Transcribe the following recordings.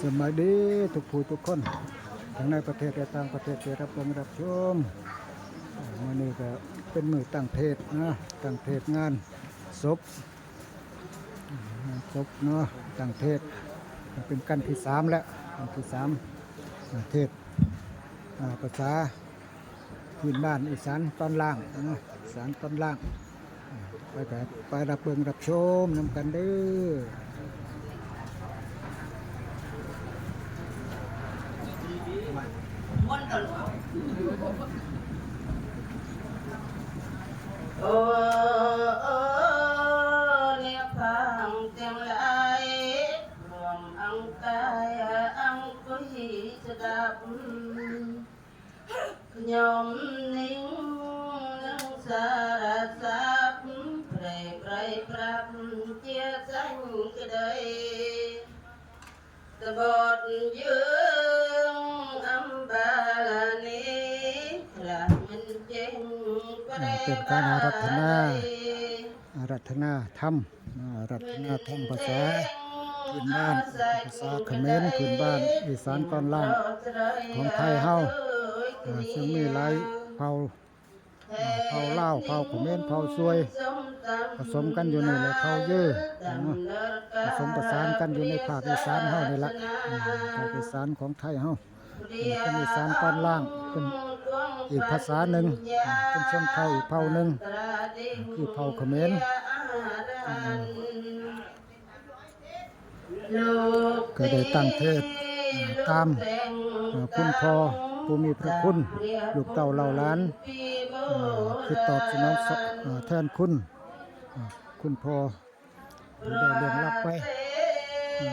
ສະບາຍດີທຸກຜູ້ທຸກຄົນ ທັງໃນປະເທດ ແລະ ຕ່າງປະເທດ ທີ່ຮັບເບິ່ງຮັບຊົມ. ມື້ນີ້ກໍເປັນມື້ຕັ້ງເທດນະ ຕັ້ງເທດງານສົບ ງານສົບເນາະ ຕັ້ງເທດ ເປັນກັນທີສາມແລ້ວ ກັນທີສາມ ເທດ ອາ ພາສາ ພື້ນບ້ານອີສານຕອນລ່າງເນາະ ອີສານຕອນລ່າງ. ໄປ ໄປ ໄປຮັບເບິ່ງຮັບຊົມນຳກັນເດີ. ໂອ້ ແນວທາງທັງຫຼາຍ ຮ່ວມອັງກາຍອັງກຸຍສະດັບ ຂະຫຍອມນິ້ງໜຶ່ງສາລະສັບ ໄພໄພປາບເຈຍສັງກະໄດ ຕະບອດເຢິງອຳບາລານີ ລະມັນເຈັງປະເດ ເປັນການອາລາທະນາ ອາລາທະນາທຳ ອາລາທະນາທຳພາສາພື້ນບ້ານ ພາສາຂະເໝນພື້ນບ້ານອີສານຕອນລ່າງຂອງໄທເຮົາ ເຊິ່ງມີຫຼາຍເຜົ່າ ເຜົ່າລາວ ເຜົ່າຂະເໝນ ເຜົ່າຊວຍ ປະສົມກັນຢູ່ນີ້ແຫຼະ ເຜົ່າເຢີ ປະສົມປະສານກັນຢູ່ໃນພາກອີສານເຮົານີ້ລະ ພາກອີສານຂອງໄທເຮົາ. ເປັນອີສານຕອນລ່າງ ເປັນອີກພາສາໜຶ່ງ ເປັນຊົນເຜົ່າອີກເຜົ່າໜຶ່ງ ຄືເຜົ່າຂະເໝນ ກໍໄດ້ຕັ້ງເທດຕາມຄຸນພໍ່ຜູ້ມີພະຄຸນ ລູກເຕົ້າເຫຼົ່າຫຼານ ຄືຕອບສະໜອງແທນຄຸນ ຄຸນພໍ່ ຜູ້ໄດ້ລ່ວງລັບໄປ ອ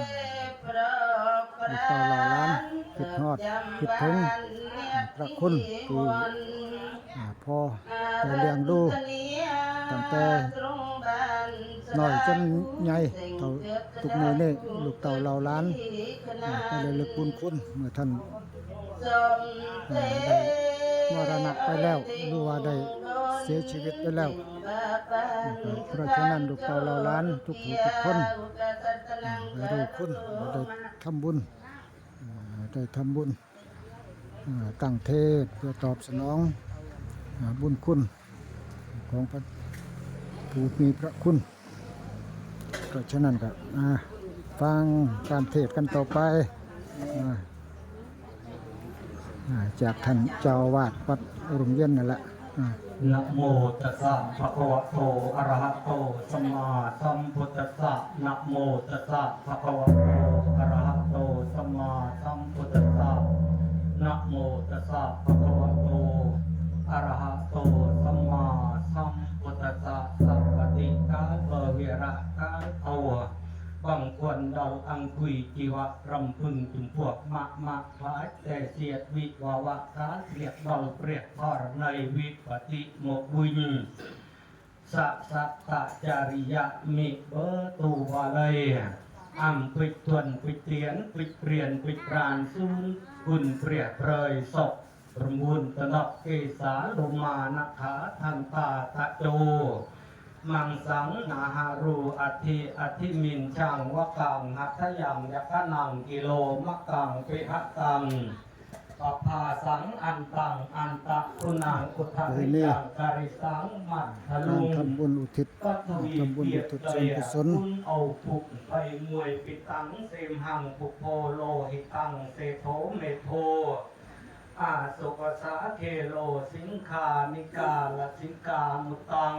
າ ລູກເຕົ້າເຫຼົ່າຫຼານຄິດຮອດຄິດເຖິງ ອາ ພະຄຸນທີ່ ອາ ພໍ່ໄດ້ລ້ຽງດູຕັ້ງແຕ່ນ້ອຍຈົນໃຫຍ່ເທົ່າທຸກມື້ນີ້ ລູກເຕົ້າເຫຼົ່າຫຼານ ອາ ກໍໄດ້ລະລຶກບຸນຄຸນເມື່ອທ່ານ ອາ ໄດ້ມໍລະນະໄປແລ້ວ ຫຼືວ່າໄດ້ເສຍຊີວິດໄປແລ້ວ. ເພາະສະນັ້ນ ລູກເຕົ້າເຫຼົ່າຫຼານທຸກຜູ້ທຸກຄົນ ອາ ໄດ້ຮູ້ຄຸນ ໄດ້ທຳບຸນ ອາ ໄດ້ທຳບຸນ ອາ ຕັ້ງເທດເພື່ອຕອບສະໜອງ ອາ ບຸນຄຸນຂອງພະ ຜູ້ມີພະຄຸນ. ເພາະສະນັ້ນກໍ ອາ ຟັງການເທດກັນຕໍ່ໄປ ອາ ອາ ຈາກທ່ານເຈົ້າອາວາດວັດລົມເຢັນນັ້ນລະ. ອາ ນະໂມຕັດສະ ພະຄະວະໂຕ ອະລະຫະໂຕ ສຳມາສຳພຸດຕັດສະ ນະໂມຕັດສະ ພະຄະວະໂຕ ອະລະຫະໂຕ ສຳມາສຳພຸດຕັດສະ ນະໂມຕັດສະ ພະຄະວະໂຕ ອະລະຫະໂຕ ສຳມາສຳພຸດຕັດສະ ສະປະຕິການເວລາການເອົາ ບັງຄວນເດົາອັງຄຸຍ ຈີວະຣຳພຶງ ຈຸມພວກມະມະ ຂາຍແຕ່ສຽດວິວາວະ ການສຽດເບົາເປຍທອດໃນວິປະຕິໂມກວິນ ສະສະຕະຈາລິຍະມິເບີຕູວາໄລ ອຳປິດທວນປິດຕຽນ ປິດປຽນປິດປານ ສູນບຸນເປຍເປີຍ ສົບ ປະມູນຕະນອກເກສາໂລມານະຂາທັນຕາຕະໂຈ ມັງສັງນາຫາຣູອັດຖິ ອັດຖິມິນຈັງວະກັງ ຫັດຖະຍັງຍັກຂະນັງ ກິໂລມະກັງ ປິຫະຕັງ ປະພາສັງ ອັນຕັງ ອັນຕະຄຸນັງ ອຸທະລິຍັງ ກາລິສັງ ມັດທະລຸງ ທຳບຸນອຸທິດ ປັດທະວີ ທຳບຸນອຸທິດສ່ວນກຸສົນ ເທບເທຍ ຄຸນເອົາທຸກໄພງວຍ ປິຕັງ ເສມຫັງ ປຸໂພ ໂລຫິຕັງ ເສໂທ ເມໂທ ອາສຸປະສາເທໂລ ສິງຄານິກາລະສິງກາມຸດຕັງ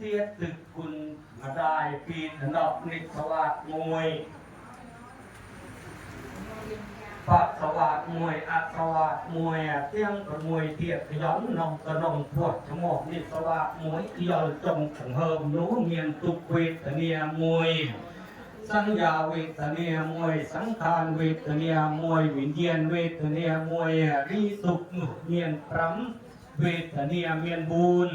ຕຽດຕຶກຄຸນມາດາຍປີດນອກນິດສະຫວາດງວຍ ປະສະຫວາດງວຍ ອະສະຫວາດງວຍ ຕຽງປະງວຍ ຕຽດຂະຫຍອນ ນອງຕະນົງ ພວດສະໝອກ ນິດສະຫວາດງວຍ ຂະຫຍອນຈົງສັງເຫີມ ໂນງຽນ ຕຸກເວດຕະເນຍງວຍ ສັນຍາເວດຕະເນຍງວຍ ສັງຂານເວດຕະເນຍງວຍ ວິນຍານເວດຕະເນຍງວຍ ລີຕຸກນຸຍຽນປຳ ເວດຕະເນຍມຽນບູນ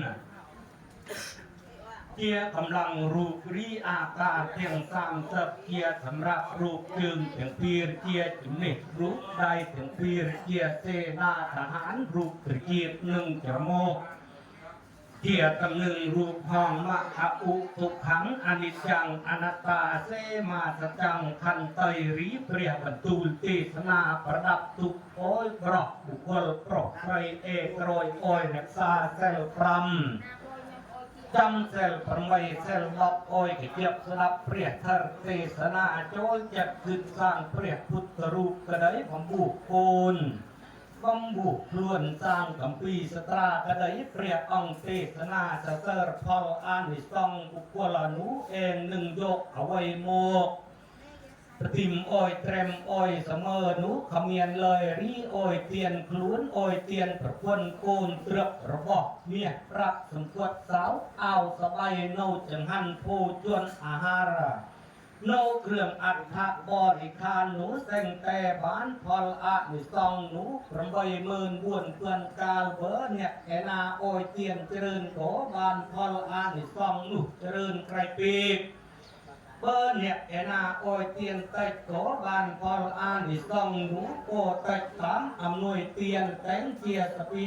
ເຈຍກຳລັງຮູບລີອາການທຽງສາມເສິບ ເຈຍສຳລັບຮູບເຈີງທຽງປີຣ ເຈຍຈິມນິກຮູບໄດທຽງປີຣ ເຈຍເສນາທະຫານຮູບຕະກີບໜຶ່ງຈະໂມກ ເທວະຕຳໜຶ່ງ ຮູບຮ່າງ ມະອະອຸ ທຸກຂັງ ອະນິດຈັງ ອະນັດຕາ ເສມາສັດຈັງ ຂັນໄຕຣີ ເພຍບັນຕູເທສະນາ ປະດັບທຸກ ໂອ້ຍ ບຣອກ ບຸກຄົນ ປຣອກໄຊ ເອກໂຣຍ ໂອ້ຍ ຮັກສາ ແຊວ ປຣຳ ຈຳ ແຊວ ປຣຳໄວ ແຊວ ບັບ ໂອ້ຍ ກະຈຽບ ສະດັບ ເພຍເທີ ເທສະນາ ໂຈຍ ຈັດຂຶ້ນ ສ້າງ ເພຍພຸດທະຮູບ ກະໄດ ບຳບຸກໂກນ ບຳບຸກພວນ ສ້າງກຳປີ ສະຕຣາ ກະໄດ ເພຍອອງ ເທສະນາ ສະເສີນ ພອນ ອານິສົງ ບຸກຄົນ ອານຸ ເອງ ໜຶ່ງ ໂຢກ ອະໄວ ໂມກ ປະຕິມ ໂອ້ຍ ແຕຣມ ໂອ້ຍ ສະເໝີ ໜູ ຂະມຽນ ເລີຍ ຣີ ໂອ້ຍ ຕຽນ ຂລຸນ ໂອ້ຍ ຕຽນ ປະພວນ ໂກນ ເຕຣຶກ ຣະບອກ ມຽດ ປະ ສຳກວດ ສາວ ອາວ ສະໄບ ໂນ ຈັງຫັນ ໂພ ຈວນ ອາຫາຣ ໂນ ເຄື່ອງອັດຖະບໍລິຂານ ໜູ ແຊງແຕ່ ບານ ພອນ ອານິສົງ ໜູ ປຣຳໄວ ເມີນ ບວນ ເພື່ອນ ກາລ ເບີ ເນຍ ແອນາ ໂອ້ຍ ຕຽນ ຈະເລີນ ໂກ ບານ ພອນ ອານິສົງ ໜູ ຈະເລີນ ໄກລປີກ ເບີ ເນຍ ແອນາ ໂອ້ຍ ຕຽນ ເຕັກ ໂກ ບານ ພອນ ອານິສົງ ໜູ ໂກ ເຕັກ ຕາມ ອຳນວຍ ຕຽນ ແຕງ ເຈຍ ສະປີ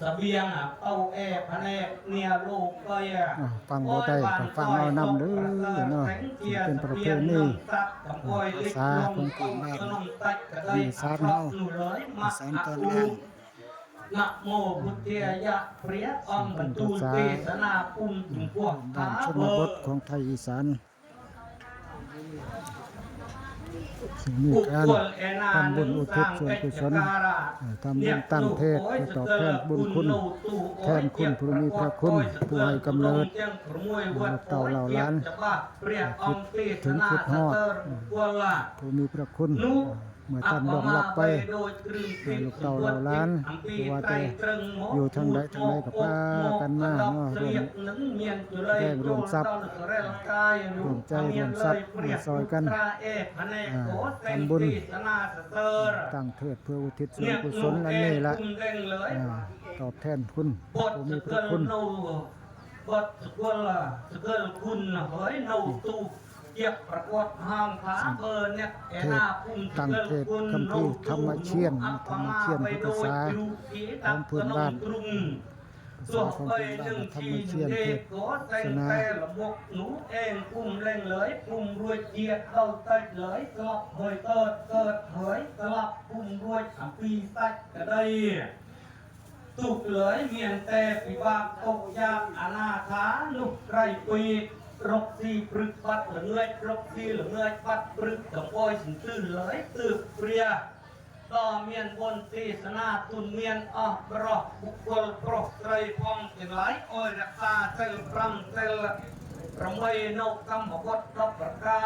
ສະບຽງ ເຕົ້າແອ ພະແນກ ເນຍ ໂລ ເປີຍ ອ່າ ຟັງບໍ່ໄດ້ກໍຟັງເອົານຳເດີເນາະ ເປັນປະເພນີ ອ່າ ພາສາຂອງບ້ານ ຂອງອີສານເຮົາ ອີສານຕອນລ່າງ ນະໂມພຸດເທຍະ ເພຍອອງ ບັນຕູເທສະນາ ປຸ້ມຈຸມພວກ ບ້ານຊົນນະບົດຂອງໄທອີສານ ມີການທຳບຸນອຸທິດສ່ວນກຸສົນ ເອີ ທຳບຸນຕັ້ງເທດ ເພື່ອຕອບແທນບຸນຄຸນ ແທນຄຸນຜູ້ມີພະຄຸນ ຜູ້ໃຫ້ກຳເນີດລູກເຕົ້າເຫຼົ່າຫຼານ ຄິດເຖິງຄິດຮອດ ເອີ ຜູ້ມີພະຄຸນ ເມື່ອທ່ານລ່ວງລັບໄປ ລູກເຕົ້າເຫຼົ່າຫຼານ ບໍ່ວ່າແຕ່ຢູ່ທາງໃດທາງໃດກໍພາກັນມາເນາະ ຮ່ວມແຮງຮ່ວມຊັບ ຮ່ວມໃຈຮ່ວມຊັບ ມາຊ່ອຍກັນ ອ່າ ທຳບຸນ ຕັ້ງເທດເພື່ອອຸທິດສ່ວນກຸສົນອັນນີ້ລະ ອ່າ ຕອບແທນຄຸນຜູ້ມີພະຄຸນ ເທດ ຕັ້ງເທດຄຳພີທຳມະຊຽນ ທຳມະຊຽນເປັນພາສາຂອງພື້ນບ້ານ ພາສາຂອງເພິ່ນວ່າທຳມະຊຽນເທດສະໜາ ທຸກເລີຍ ມຽນແຕ່ພິບາກຕົກຍາກອະນາຖາ ນຸກໄກລປີກ ລົກຊີພຶກບັດລະເງືອດ ລົກຊີລະເງືອດບັດປືກ ກຳໂອຍສິນຕື້ເລີຍ ຕຶກເພຍ ຕໍ່ມຽນບົນເທສະນາ ຕຸນມຽນອອກບຣອກ ບຸກຄົນປຣອກໄຕພອງທັງຫຼາຍ ໂອຍ ຮັກສາເຊລປຣຳເຊລ ປຣະໄມໂນກຳມະບົດ ດອກປະກາ